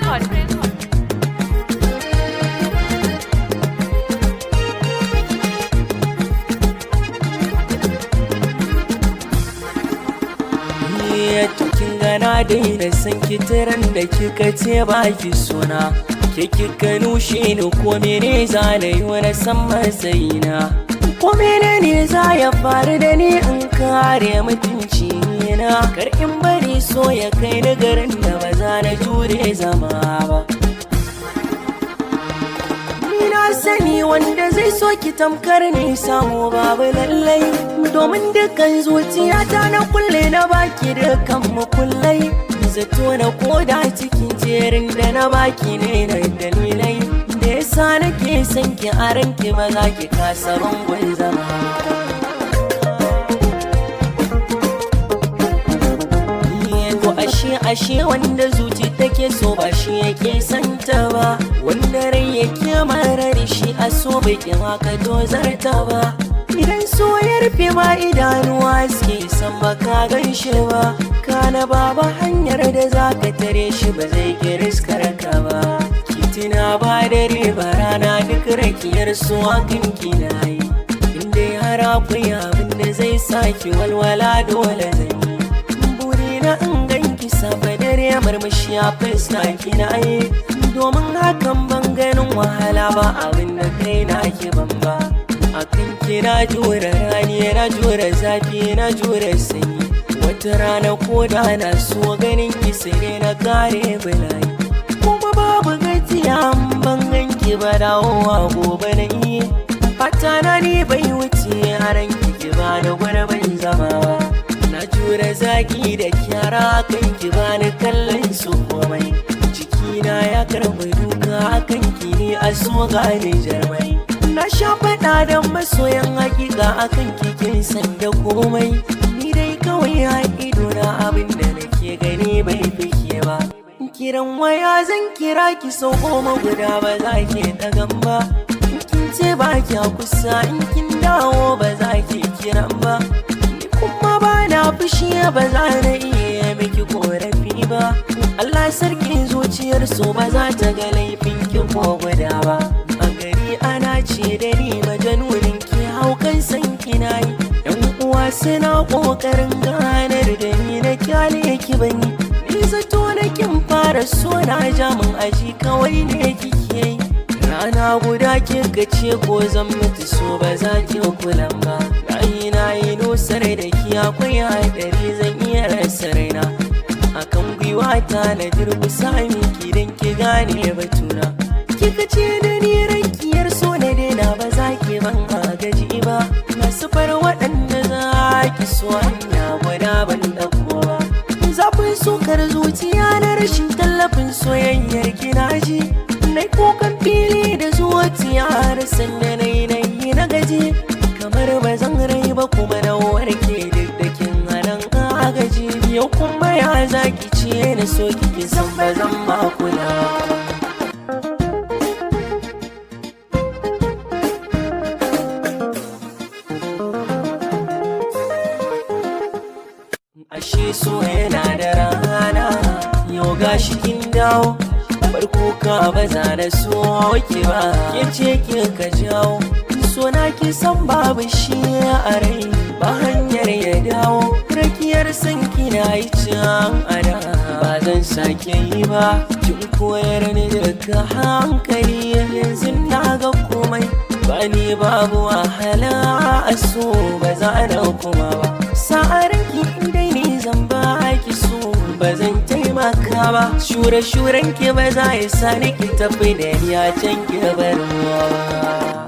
Record. Iya kin gana daina san kitiran da kika ce ba ki suna. Ke kika nushe ni, ko mene za na yi wani san matsayina? Ko mene ne za ya faru da ni in kare mutunci na? Kar in bari so ya kai ni garin da ba za na jure zama ba. Ni na sani wanda zai so ki tamkar ne samu babu lallai, domin dukkan zuciyata na kulle, na baki dukkan mukullai. Zato na koda cikin jerin da na baki ne na dalilai da yasa nake son ki a ranki, ba za ki kasa bangon zama. To ashe wanda zuci take so ba shi yake santa ba, wanda rai yake marar shi a so bai ki maka dozarta ba. Idan so ya rufe ma idanuwa suke san ba ka gan shi ba, kana baba hanyar da za ka tare shi ba zai ki riskar ka ba. Kitina ba dare ba rana, duk rakiyar su akan kina yi. Inda har akwai abin da zai saki walwala, dole zan yi. Burina in ganki safe dare, murmushi a fuska kina yi. Domin hakan ban ganin wahala ba, abin da kai na ki ban ba. Akan ki na jure rani, na jure zafi, na jure sanyi. Wata rana ko da na so ganin ki, sai dai na kare bala'i. Kuma babu gajiya ban ganki ba, dawowa gobe na yi. Fata na ni bai wuce a ranki ki ba da gurbin zama ba. Na jure zaki da kyara kan ki, bani kallon su komai. Jikina ya karɓi duka kan ki ne, a so gane jarmai. Na sha faɗa da masoyan hakika akan kikin san da komai. Ni dai kawai a ido na abin da nake gani bai fike ba. Kiran waya zan kira ki sau 10 guda, ba za ki ɗagan ba. In kin ce ba kya kusa, in kin dawo ba za ki kiran ba. Ni kuma ba na fushi, ba za na iya miki korafi ba. Allah sarki, zuciyar so ba za ta ga laifin ki ko guda ba. A gari ana ce da ni majanunin ki, haukan san ki na yi. Yan uwa suna kokarin ganar da ni na kyale ki, banyi. Ni zato na kin fara so na, jamin aji kawai ne kike yi. Rana guda kika ce ko zan mutu so ba za ki kulan ba. Nayi nayi nusar da ki akwai haɗari, zan iya rasa raina. Akan gwiwata na durkusa miki don ki gane batuna. Kika ce da ni rakiyar so na daina, ba za ki ban agaji ba. Masu far waɗanda za ki so hanya guda ban ɗauko ba. Zafin sukar zuciya na rashin tallafin soyayyar kina ji. Na kukan fili da zuciya har sanda na yi na yi na gaji. Kamar ba zan rai ba kuma na warke duk da kin hanan agaji. Yau kuma ya zaki ce na so kike san ba zan ba kula ba. Ashe so yana da rana, yau gashi kin dawo. Bar kuka, ba za na so ki ba, ke ce kika jawo. So na ki san babu shi a rai, ba hanyar ya dawo. Rakiyar san kina yi can ana, ba zan sake yi ba. Kin koyar ni daga hankali, yanzu na ga komai. Ba ni babu wahala a so, ba za na kuma ba. Sa'arin ki dai ni zan ba ki so, ba zan taimaka ba. Shure shuren ki ba za ya sa ni ki tafi da ni a can ki bar ba.